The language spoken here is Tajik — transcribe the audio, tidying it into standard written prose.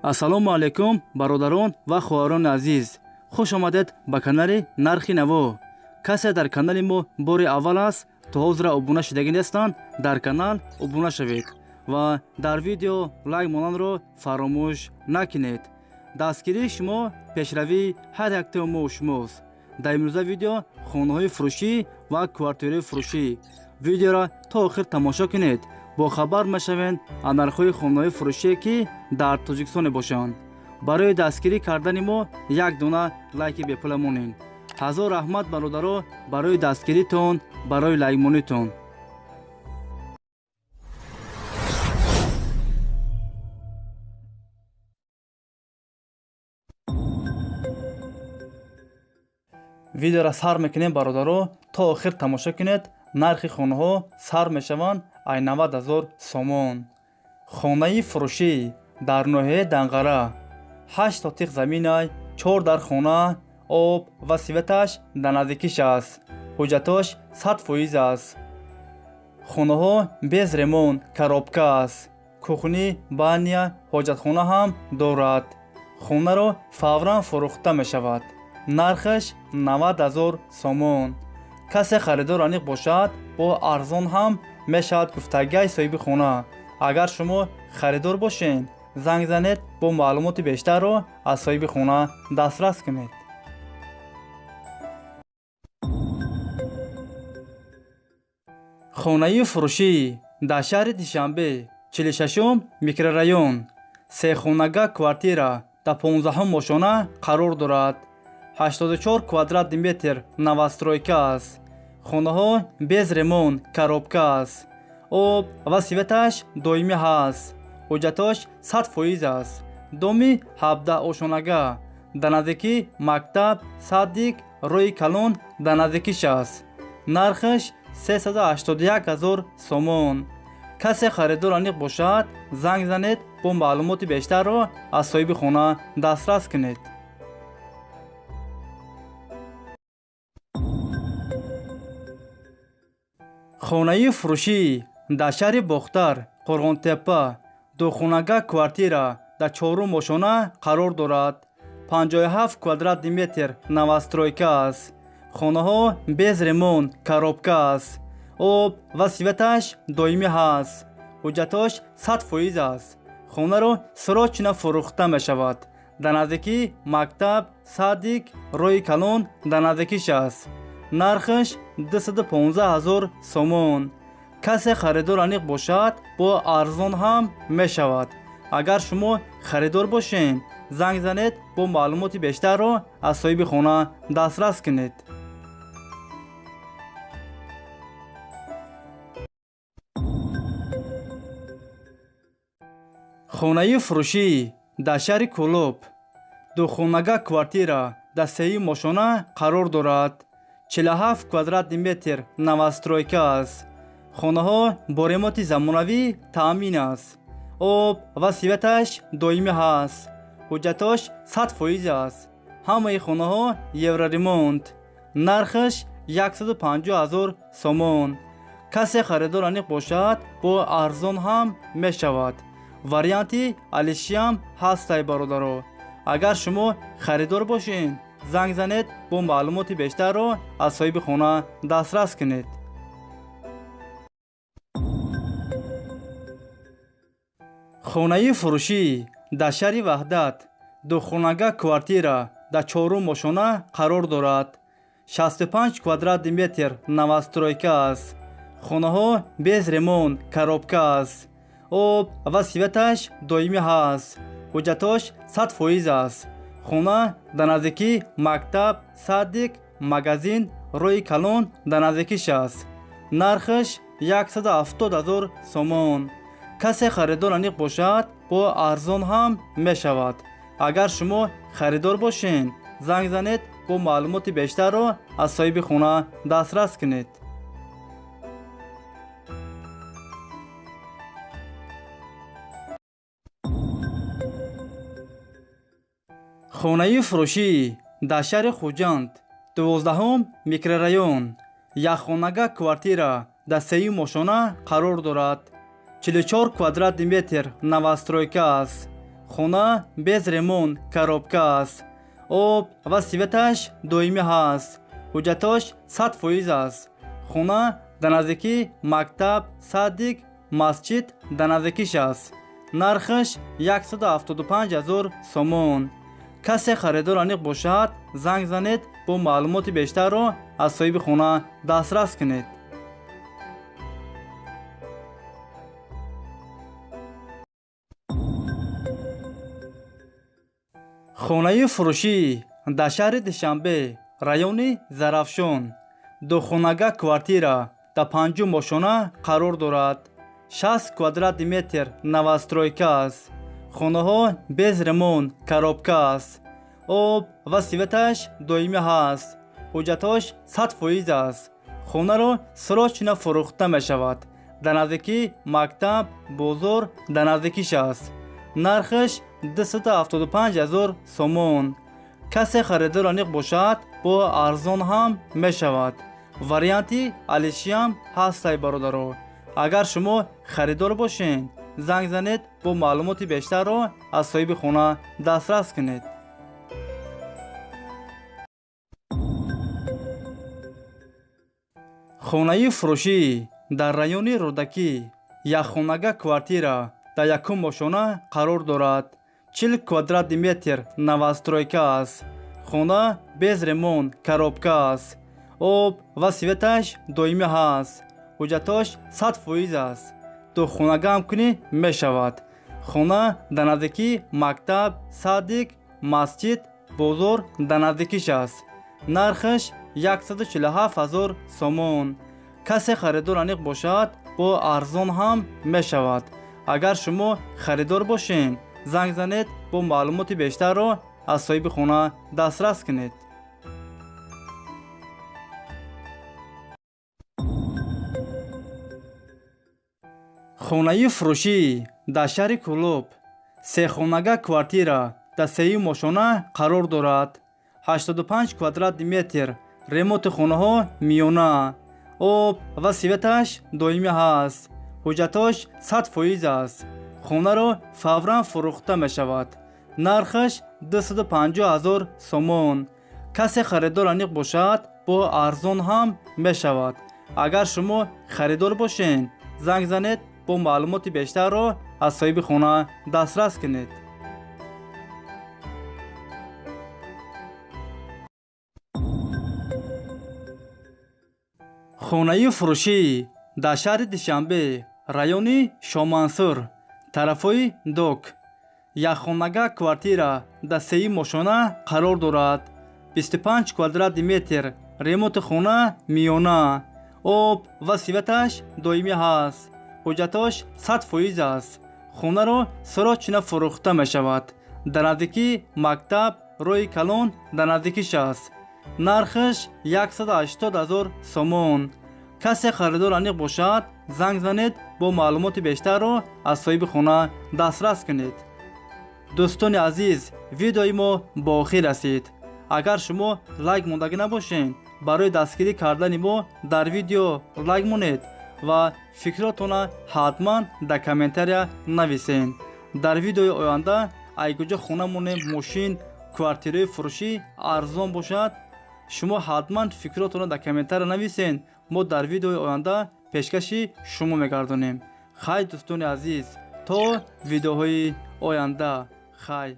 Ассалому алайкум, бародарон ва хоҳарони азиз. Хуш омадед ба канали Нархи Наво. Касе дар канали мо бори аввал аст, то ҳозира обуна шудагӣ нестанд, дар канал обуна шавед ва дар видео лайк монанро фаромӯш накунед. Дастгирии шумо пешравии ҳар яктаи мо шумост. Дар имрӯза видео хонаҳои фурӯшӣ ва квартираҳои фурӯшӣ. Видеоро то охир тамошо кунед, бохабар мешавед аз нархҳои хонаҳои фурӯшие, ки дар Тоҷикистон мебошанд. Барои дастгирӣ кардани мо як дона лайки бепула монед. Ҳазор раҳмат, бародаро, барои дастгиритон, барои лайкмонитон. Видеоро сар мекунем, бародаро, то охир тамошо кунед. Нархи хонаҳо сар мешаванд ай 90 0 сомон. Хонаи фурӯшӣ дар ноҳияи Данғара, 8 сотиқ заминай, 4 дар хона, об ва светаш дар наздикиш аст. Ҳуҷҷатош 100% аст. Хонаҳо без ремонт, коробка аст. Кухни, баня, ҳоҷатхона ҳам дорад. Хонаро фавран фурӯхта мешавад. Нархаш 90 0 сомон. Касе харидор аниқ бошад, бо арзон ҳам мешавад, гуфтагиаи соҳиби хона. Агар шумо харидор бошед, занг занед, бо маълумоти бештарро аз соҳиби хона дастрас кунед. Хонаи фурӯшӣ дар шаҳри Душанбе, 46-ум микрорайон, сехонага квартира дар 15-ум ошёна қарор дорад. 84 квадратный метр, новостройка аст. Хонаҳо без ремонт, коробка аст. Об ва светаш доимӣ ҳаст. Ҳуҷҷатош 100% аст. Доми 17 ошёнага, дар наздикӣ мактаб, садик, роҳи калон дар наздикиш аст. Нархаш 381 0 сомон. Касе харидор аниқ бошад, занг занед, бо маълумоти бештарро аз соҳиби хона дастрас кунед. Хонаи фурӯшӣ дар шаҳри Бохтар, Қурғонтеппа, духонага квартира дар чорум ошёна қарор дорад. 57 квадратный метр, новостройка аст. Хонаҳо без ремонт, коробка аст. Об ва светаш доимӣ ҳаст. Ҳуҷҷатош 100% аст. Хонаро срочно фурӯхта мешавад. Дар наздикӣ мактаб, садик, роҳи калон дар наздикиш аст. Нархаш 215 0 сомон. Касе харидор аниқ бошад, бо арзон ҳам мешавад. Агар шумо харидор бошед, занг занед, бо маълумоти бештарро аз соҳиби хона дастрас кунед. Хонаи фурӯшӣ дар шаҳри Кӯлоб, духонага квартира дар сеюм ошёна қарор дорад. 47 квадратный метр, новостройка аст. Хонаҳо бо ремонти замонавӣ таъмин аст. Об ва светаш доимӣ ҳаст. Ҳуҷҷатош 100% аст. Ҳамаи хонаҳо евроремонт. Нархаш 150 0 сомон. Касе харидор аниқ бошад, бо арзон ҳам мешавад. Варианти алишиам ҳастай, бародаро. Агар шумо харидор бошед, занг занед, бо маълумоти бештарро аз соҳиби хона дастрас кунед. Хонаи фурӯшӣ дар шаҳри Ваҳдат, духонага квартира дар чорум ошёна қарор дорад. 65 квадратный метр, новостройка аст. Хонаҳо без ремонт, коробка аст. Об ва светаш доимӣ ҳаст. Ҳуҷҷатош 100% аст. Хона дар наздикӣ мактаб, садик, магазин, роҳи калон дар наздикиш аст. Нархаш 170 0 сомон. Касе харидор аниқ бошад, бо арзон ҳам мешавад. Агар шумо харидор бошед, занг занед, бо маълумоти бештарро аз соҳиби хона дастрас кунед. Хонаи фурӯшӣ дар шаҳри Хуҷанд, 12-ум микрорайон, якхонага квартира дар сеюм ошёна қарор дорад. 44 квадратный метр, новостройка аст. Хона без ремонт, коробка аст. Об ва светаш доимӣ ҳаст. Ҳуҷҷатош 100% аст. Хона дар наздикии мактаб, садик, масҷид дар наздикиш аст. Нархаш 175 000 сомон. Касе харидор аниқ бошад, занг занед, бо маълумоти бештарро аз соҳиби хона дастрас кунед. Хонаи фурӯшӣ дар шаҳри Душанбе, райони Зарафшон, духонага квартира дар панҷум ошёна қарор дорад. 60 квадрати метр новостройка аст. Хонаҳо без ремонт, коробка аст. Об ва светаш доимӣ ҳаст. Ҳуҷҷатҳош 100% аст. Хонаро срочно фурӯхта мешавад. Дар наздикии мактаб, бозор дар наздикиш аст. Нархаш 275 000 сомон. Касе харидор аниқ бошад, бо арзон ҳам мешавад. Варианти алишиам ҳастай, бародаро. Агар шумо харидор бошед, занг занед, бо маълумоти бештарро аз соҳиби хона дастрас кунед. Хонаи фурӯшӣ дар райони Рӯдакӣ, якхонага квартира дар якум ошёна қарор дорад. 40 квадрати метр новостройка аст. Хона без ремонт, коробка аст. Об ва светаш доимӣ ҳаст. Ҳуҷҷатҳош 100% аст. Духонага ҳам кунӣ мешавад. Хона дар наздикии мактаб, садик, масҷид, бозор дар наздикиш аст. Нархаш 147 000 сомон. Касе харидор аниқ бошад, бо арзон ҳам мешавад. Агар шумо харидор бошед, занг занед, бо маълумоти бештарро аз соҳиби хона дастрас кунед. Хонаи фурӯшӣ дар шаҳри Кӯлоб, сехонага квартира дар сеюм ошёна қарор дорад. 85 квадрати метр, ремонти хонаҳо миёна, об ва светаш доимӣ ҳаст. Ҳуҷҷатҳош 100% аст. Хонаро фавран фурӯхта мешавад. Нархаш 250 000 сомон. Касе харидор аниқ бошад, бо арзон ҳам мешавад. Агар шумо харидор бошед, занг занед, бо маълумоти бештарро аз соҳиби хона дастрас кунед. Хонаи фурӯшӣ дар шаҳри Душанбе, райони Шомансур, тарафҳои Док, якхонага квартира дар сеюм ошёна қарор дорад. 25 квадрати метр, ремонти хона миёна, об ва светаш доимӣ ҳаст. Ҳуҷҷатҳош 100% аст. Хонаро срочно фурӯхта мешавад. Дар наздикии мактаб, роҳи калон дар наздикиш аст. Нархаш 180 000 сомон. Касе харидор аниқ бошад, занг занед, бо маълумоти бештарро аз соҳиби хона дастрас кунед. Дӯстони азиз, видеои мо ба охир расид. Агар шумо лайк мондагӣ набошед, барои дастгирӣ кардани мо дар видео лайк монед ва фикротонро ҳатман дар комментария нависед. Дар видеои оянда айгуҷо хона монем, мошин, квартираи фурӯшӣ арзон бошад, шумо ҳатман фикротонро дар комментария нависед. Мо дар видеои оянда пешкаши шумо мегардонем. Хай, дӯстони азиз, то видеоҳои оянда. Хай.